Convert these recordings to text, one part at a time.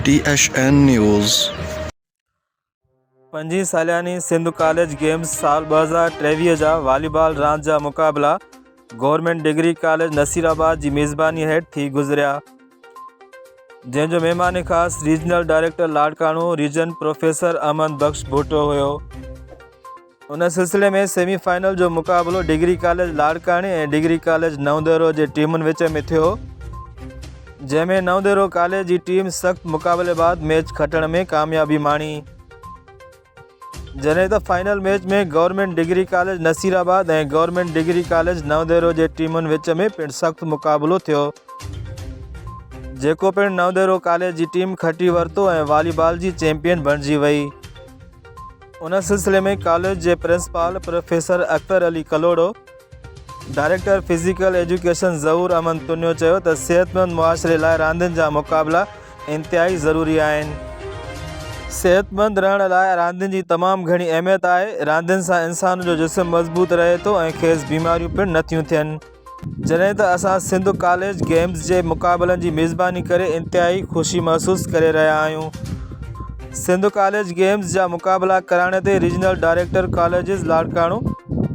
T H N news. پنجين سالياني Sindh college games سال 2023 جا والي بال راند جا مقابلا گورنمينٽ ڊگري ڪاليج نصيرآباد جي ميزباني هيٺ ٿي گذريا، جنهن جو مهمان خاص regional director Larkana region professor Ahmed Bakhsh Bhutto هيو. ان سلسلي ۾ سيمي فائنل جو مقابلو ڊگري ڪاليج لاڙڪاڻي ۽ ڊگري ڪاليج نئون ديرو جي ٽيمن وچ ۾ ٿيو، جنهن ۾ نئون ديرو ڪاليج جي ٽيم سخت مقابلي بعد ميچ کٽڻ ۾ ڪاميابي ماڻي، جڏهن ته final match ۾ government degree college Nasirabad ۽ government degree college نئون ديرو جي ٽيمن وچ ۾ پڻ سخت مقابلو ٿيو، جيڪو پڻ نئون ديرو ڪاليج جي ٽيم کٽي ورتو ۽ والي بال جي چيمپيئن بڻجي وئي. ان سلسلي ۾ ڪاليج جي principal professor Akhtar Ali Kalhoro, director physical education Zahoor Ahmed Tunio چيو ته صحتمند معاشري لاء راندين جا مقابلا انتهائي ضروري آهن. صحتمند رهڻ لاء راندين جي تمام گهڻي اهميت آهي، راندين سان انسان جو جسم مضبوط رهي ٿو ۽ کيس بيماريون پڻ نٿيون ٿين. جڏهن ته اسان سنڌ ڪاليج گيمز جي مقابلن جي ميزباني ڪري انتهائي خوشي محسوس ڪري رهيا آهيون. سنڌ ڪاليج گيمز جا مقابلا ڪرائڻ تي regional director colleges Larkana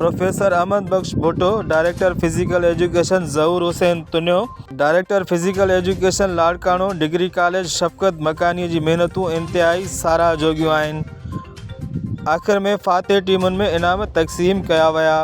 professor Ahmed Bakhsh Bhutto, director physical education Zahoor Hussain Tunio, director physical education Larkana degree college Shafqat Makani جي محنتون انتهائي ساراهه جوڳيون آهن. آخر ۾ فاتح ٽيمن ۾ انعام تقسيم ڪيا ويا.